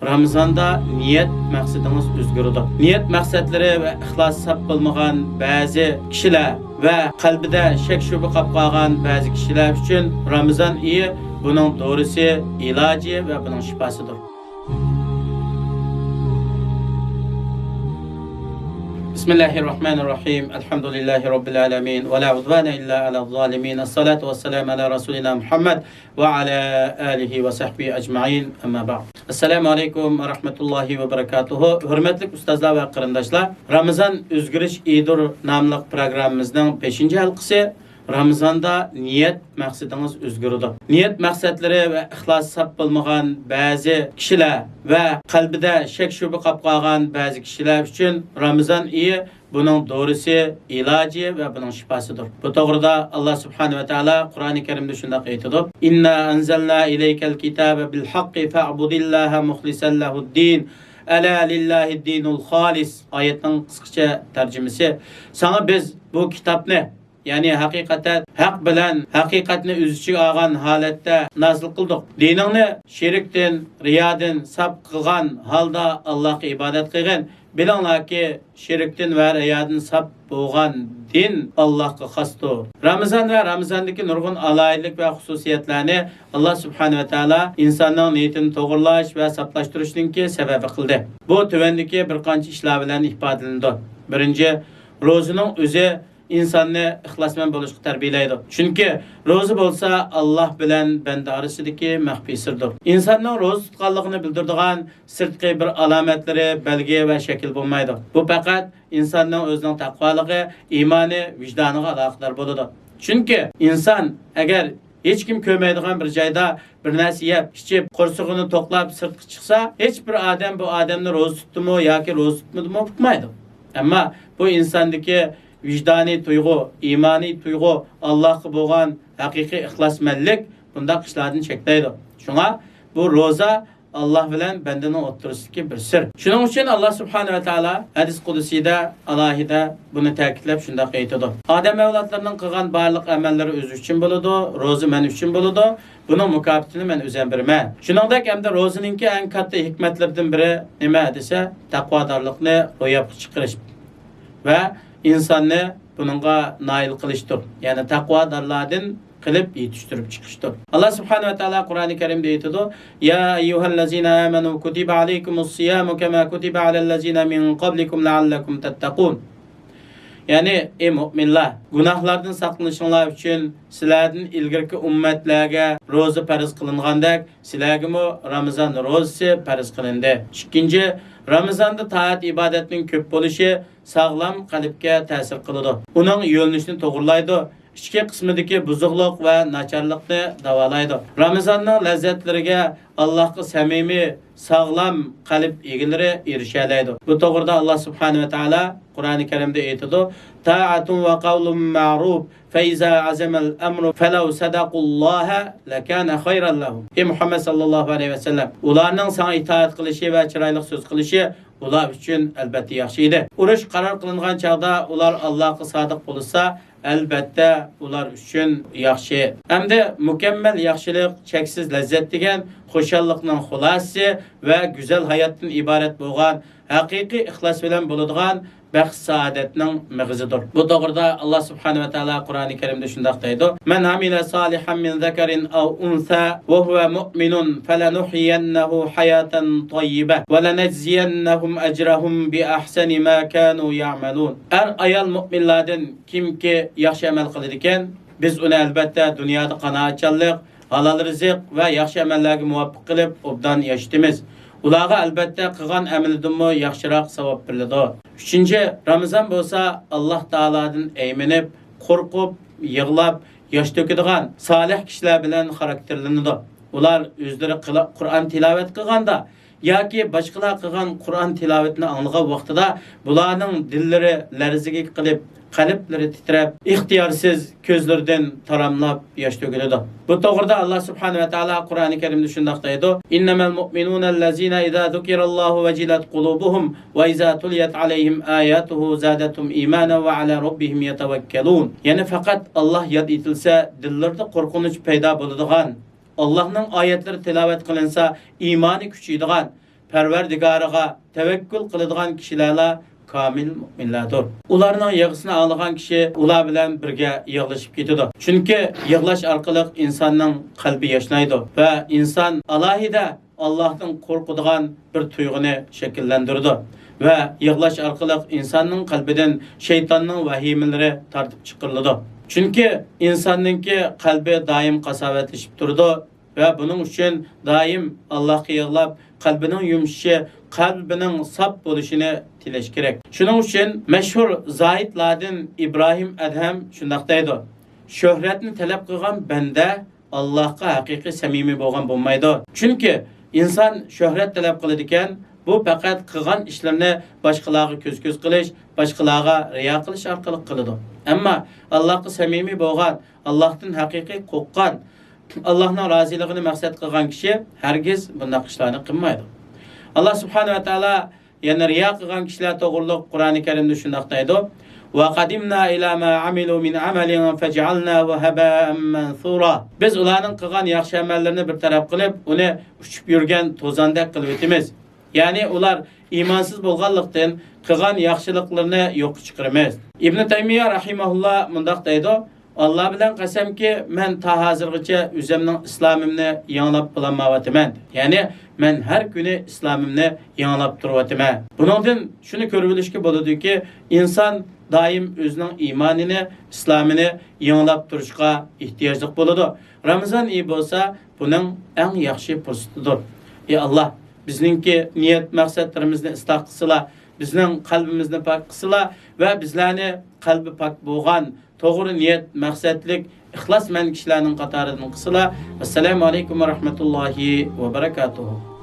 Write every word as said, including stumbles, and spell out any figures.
رامىزاندا نىيەت مەقسىتىڭىز ئۆزگىرىدۇ. نىيەت مەقسەتلىرى ۋە ئىخلاسى ساپ بولمىغان بەزى كىشىلەر ۋە قەلبىدە شەك-شۈبھە قاپقالغان بەزى كىشىلەر ئۈچۈن رامىزان ئېيى بۇنىڭ دورىسى، ئىلاجى ۋە بۇنىڭ شىپاسىدۇر. بسم الله الرحمن الرحيم. الحمد لله رب العالمين. ولا عدوان إلا على الظالمين. الصلاة والسلام على رسولنا محمد وعلى آله وصحبه أجمعين. أما بعد. السلام عليكم ورحمة الله وبركاته. ھۆرمەتلىك ئۇستازلار ۋە قېرىنداشلار، رامىزان ئۆزگىرىش ئېيىدۇر ناملىق پروگراممىمىزنىڭ بەشىنچى ھالقىسى. رامىزاندا نىيەت مەقسىتىڭىز ئۆزگىرىدۇ. نىيەت مەقسەتلىرى ۋە ئىخلاسى ساپ بولمىغان بەزى كىشىلەر ۋە قەلبىدە شەك-شۈبھە قاپقالغان بەزى كىشىلەر ئۈچۈن رامىزان ئېيى بۇنىڭ دورىسى، ئىلاجى ۋە بۇنىڭ شىپاسىدۇر. بۇ توغرىدا ئاللا سۇبھانەھۇ ۋە تائالا قۇرئانى كەرىمدە شۇنداق ئېيتىدۇ: إنا أنزلنا إليك الكتاب بالحق فاعبد الله مخلصا له الدين ألا لله الدين الخالص. ئايەتنىڭ قىسقىچە تەرجىمىسى: ساڭا بىز بۇ كىتابنى، يەنى ھەقىقەتەن ھەق بىلەن ھەقىقەتنى ئۆز ئىچىگە ئالغان ھالەتتە نازىل قىلدۇق. دىنىڭنى شېرىكتىن، رىيادىن ساپ قىلغان ھالدا ئاللاھقا ئىبادەت قىلغىن. بىلىڭلاركى، شېرىكتىن ۋە رىيادىن ساپ بولغان دىن ئاللاھقا خاستۇر. رامىزان ۋە رامىزاندىكى نۇرغۇن ئالاھىدىلىك ۋە خۇسۇسىيەتلەرنى ئاللا سۇبھانەھۇ ۋە تائالا ئىنساننىڭ نىيىتىنى توغرىلاش ۋە ساپلاشتۇرۇشنىڭكى سەۋەبى قىلدى. بۇ تۆۋەندىكى بىر قانچە ئىشلار بىلەن ئىپادىلىنىدۇ. بىرىنچى، روزىنىڭ ئۆزى ئىنساننى ئىخلاسمەن بولۇشقا تەربىيەلەيدۇ. چۈنكى روزا بولسا ئاللا بىلەن بەندە ئارىسىدىكى مەخپىي سىردۇر. ئىنساننىڭ روزا تۇتقانلىقىنى بىلدۈرىدىغان سىرتقى بىر ئالامەتلىرى، بەلگە ۋە شەكىل بولمايدۇ. بۇ پەقەت ئىنساننىڭ ئۆزىنىڭ تەقۋالىقى، ئىمانى، ۋىجدانىغا ئالاقىدار بولىدۇ. چۈنكى ئىنسان ئەگەر ھېچكىم كۆرمەيدىغان بىر جايدا بىر نەرسە يەپ، ئىچىپ، قورسىقىنى توقلاپ سىرتقا چىقسا، ھېچبىر ئادەم بۇ ئادەمنى روزا تۇتتىمۇ ياكى روزا تۇتمىدىمۇ ئۇقمايدۇ. ئەمما بۇ ئىنساندىكى ۋىجدانىي تۇيغۇ، ئىمانىي تۇيغۇ، ئاللاھقا بولغان ھەقىقىي ئىخلاسمەنلىك بۇنداق ئىشلاردىن چەكلەيدۇ. شۇڭا بۇ روزا ئاللاھ بىلەن بەندىنىڭ ئوتتۇرىسىدىكى بىر سىر. شۇنىڭ ئۈچۈن ئاللاھ سۇبھانەھۇ ۋە تائالا ھەدىس قۇدسىيدا ئالاھىدە بۇنى تەكىتلەپ شۇنداق ئېيتىدۇ: ئادەم ئەۋلادلىرىنىڭ قىلغان بارلىق ئەمەللىرى ئۆزى ئۈچۈن بولىدۇ، روزا مەن ئۈچۈن بولىدۇ، بۇنىڭ مۇكاپاتىنى مەن ئۆزۈم بېرىمەن. شۇنىڭدەك ئەمدى روزىنىڭكى ئەڭ كاتتا ھېكمەتلىرىدىن بىرى نېمە دېسە، تەقۋادارلىقنى روياپقا چىقىرىش ۋە ئىنساننى بۇنىڭغا نائىل قىلىشتۇر. يەنى تەقۋادارلاردىن قىلىپ يېتىشتۈرۈپ چىقىشتۇر. ئاللاھ سۇبھانەھۇ ۋە تائالا قۇرئانى كەرىمدە ئېيتىدۇ: يا أيها الذين آمنوا كتب عليكم الصيام كما كتب على الذين من قبلكم لعلكم تتقون. يەنى، ئەي مۆمىنلەر، گۇناھلاردىن ساقلىنىشىڭلار ئۈچۈن سىلەردىن ئىلگىرىكى ئۈممەتلەرگە روزا پەرز قىلىنغاندەك، سىلەرگىمۇ رامىزان روزىسى پەرز قىلىندى. ئىككىنچى، رامىزاندا تائەت-ئىبادەتنىڭ كۆپ بولۇشى ساغلام قەلبكە تەسىر قىلىدۇ. ئۇنىڭ يۆنىلىشىنى توغرىلايدۇ. ئىچكى قىسمىدىكى بۇزۇقلۇق ۋە ناچارلىقنى داۋالايدۇ. رامىزاننىڭ لەززەتلىرىگە ئاللاھقا سەمىمىي، ساغلام قەلب ئىگىلىرى ئېرىشەلەيدۇ. بۇ توغرىدا ئاللاھ سۇبھانەھۇ ۋە تائالا قۇرئانى كەرىمدە ئېيتىدۇ: طاعة وقول معروف فإذا عزم الأمر فلو صدقوا الله لكان خيرا لهم. ئەي مۇھەممەد ساللاللاھۇ ئەلەيھى ۋەسەللەم، ئۇلارنىڭ ساڭا ئىتائەت قىلىشى ۋە چىرايلىق سۆز قىلىشى ئۇلار ئۈچۈن ئەلبەتتە ياخشى ئىدى. ئۇرۇش قارار قىلىنغان چاغدا ئۇلار ئاللاھقا سادىق بولسا، ئەلبەتتە ئۇلار ئۈچۈن ياخشى. ئەمدى مۇكەممەل ياخشىلىق، چەكسىز لەززەت دېگەن خۇشاللىقنىڭ خۇلاسىسى ۋە گۈزەل ھاياتتىن ئىبارەت بولغان ھەقىقىي ئىخلاس بىلەن بولىدىغان بەخت-سائادەتنىڭ مېغىزىدۇر. بۇ توغرىدا ئاللاھ سۇبھانەھۇ ۋە تائالا قۇرئانى كەرىمدە شۇنداق دەيدۇ: من عمل صالحا من ذكر أو أنثى وهو مؤمن فلنحيينه حياة طيبة ولنجزينهم أجرهم بأحسن ما كانوا يعملون. ئەر-ئايال مۆمىنلاردىن كىمكى ياخشى ئەمەل قىلىدىكەن، بىز ئۇنى ئەلبەتتە دۇنيادا قانائەتچانلىق، ھالال رىزىق ۋە ياخشى ئەمەللەرگە مۇۋەپپەق قىلىپ ئوبدان ياشىتىمىز. ئۇلارغا ئەلبەتتە قىلغان ئەمىلىدىنمۇ ياخشىراق ساۋاب بېرىلىدۇ. ئۈچىنچى، رامىزان بولسا ئاللاھ تائالادىن ئەيمىنىپ، قورقۇپ، يىغلاپ، ياش تۆكىدىغان سالىھ كىشىلەر بىلەن خاراكتېرلىنىدۇ. ئۇلار ئۆزلىرى قىلا-، قۇرئان تىلاۋەت قىلغاندا ياكى باشقىلار قىلغان قۇرئان تىلاۋىتىنى ئاڭلىغان ۋاقتىدا بۇلارنىڭ دىللىرى لەرزىگە قېلىپ، قەلبلىرى تىترەپ، ئىختىيارسىز كۆزلىرىدىن تاراملاپ ياش تۆكۈلىدۇ. بۇ توغرىدا ئاللاھ سۇبھانەھۇ ۋە تائالا قۇرئانى كەرىمدە شۇنداق دەيدۇ: إنما المؤمنون الذين إذا ذكر الله وجلت قلوبهم وإذا تليت عليهم آياته زادتهم إيمانا وعلى ربهم يتوكلون. يەنى پەقەت ئاللاھ ياد ئېتىلسە، دىللىرىدا قورقۇنچ پەيدا بولىدىغان، ئاللاھنىڭ ئايەتلىرى تىلاۋەت قىلىنسا، ئىمانى كۈچىيىدىغان، پەرۋەردىگارىغا تەۋەككۈل قىلىدىغان كىشىلەرلا كامىل مۇئمىنلاردۇر. ئۇلارنىڭ يىغىسىنى ئاڭلىغان كىشى ئۇلار بىلەن بىرگە يىغلىشىپ كېتىدۇ. چۈنكى يىغلاش ئارقىلىق ئىنساننىڭ قەلبى ياشنايدۇ ۋە ئىنسان ئالاھىدە ئاللاھتىن قورقىدىغان بىر تۇيغۇنى شەكىللەندۈرىدۇ ۋە يىغلاش ئارقىلىق ئىنساننىڭ قەلبىدىن شەيتاننىڭ ۋەھىمىلىرى تارتىپ چىقىرىلىدۇ. چۈنكى ئىنساننىڭكى قەلبى دائىم قاساۋەتلىشىپ تۇرىدۇ ۋە بۇنىڭ ئۈچۈن دائىم ئاللاھقا يىغلاپ، قەلبىنىڭ يۇمشىشى، قەلبىنىڭ ساپ بولۇشىنى تىلەش كېرەك. شۇنىڭ ئۈچۈن مەشھۇر زاھىدلاردىن ئىبراھىم ئەدھەم شۇنداق دەيدۇ: «شۆھرەتنى تەلەپ قىلغان بەندە ئاللاھقا ھەقىقىي سەمىمىي بولغان بولمايدۇ.» چۈنكى ئىنسان شۆھرەت تەلەپ قىلىدىكەن، بۇ پەقەت قىلغان ئىشلىرىنى باشقىلارغا كۆز-كۆز قىلىش، باشقىلارغا رىيا قىلىش ئارقىلىق قىلىدۇ. ئەمما ئاللاھقا سەمىمىي بولغان، ئاللاھتىن ھەقىقىي قورققان، ئاللاھنىڭ رازىلىقىنى مەقسەت قىلغان كىشى ھەرگىز بۇنداق ئىشلارنى قىلمايدۇ. ئاللاھ سۇبھانەھۇ ۋە تائالا يەنە رىيا قىلغان كىشىلەر توغرۇلۇق قۇرئانى كەرىمدە شۇنداق دەيدۇ: «وقدمنا إلى ما عملوا من عمل فجعلناه هباء منثورا.» بىز ئۇلارنىڭ قىلغان ياخشى ئەمەللىرىنى بىر تەرەپ قىلىپ، ئۇنى ئۇچۇپ يۈرگەن توزاندەك قىلىۋېتىمىز. يەنى ئۇلار ئىمانسىز بولغانلىقتىن، قىلغان ياخشىلىقلىرىنى يوققا چىقىرىمىز. ئىبنى تەيمىيە رەھىمەھۇللا مۇنداق دەيدۇ: «ئاللا بىلەن قەسەمكى، مەن تا ھازىرغىچە ئۆزۈمنىڭ ئىسلامىمنى يېڭىلاپ بولالمايۋاتىمەن.» يەنى، مەن ھەر كۈنى ئىسلامىمنى يېڭىلاپ تۇرۇۋاتىمەن. بۇنىڭدىن شۇنى كۆرۈۋېلىشكە بولىدۇكى، ئىنسان دائىم ئۆزىنىڭ ئىمانىنى، ئىسلامىنى يېڭىلاپ تۇرۇشقا ئېھتىياجلىق بولىدۇ. رامىزان ئېيى بولسا بۇنىڭ ئەڭ ياخشى پۇرسىتىدۇر. ئى ئاللا، بىزنىڭكى نىيەت مەقسەتلىرىمىزنى ئىسلاھ قىلسىلا، بىزنىڭ قەلبىمىزنى پاك قىلسىلا ۋە بىزلەرنى قەلبى پاك بولغان، توغرا نىيەت مەقسەتلىك، ئىخلاسمەن كىشىلەرنىڭ قاتارىدىن قىلسىلا. ۋەسسالامۇ ئەلەيكۇم ۋە رەھمەتۇللاھى ۋە بەرەكاتۇھۇ.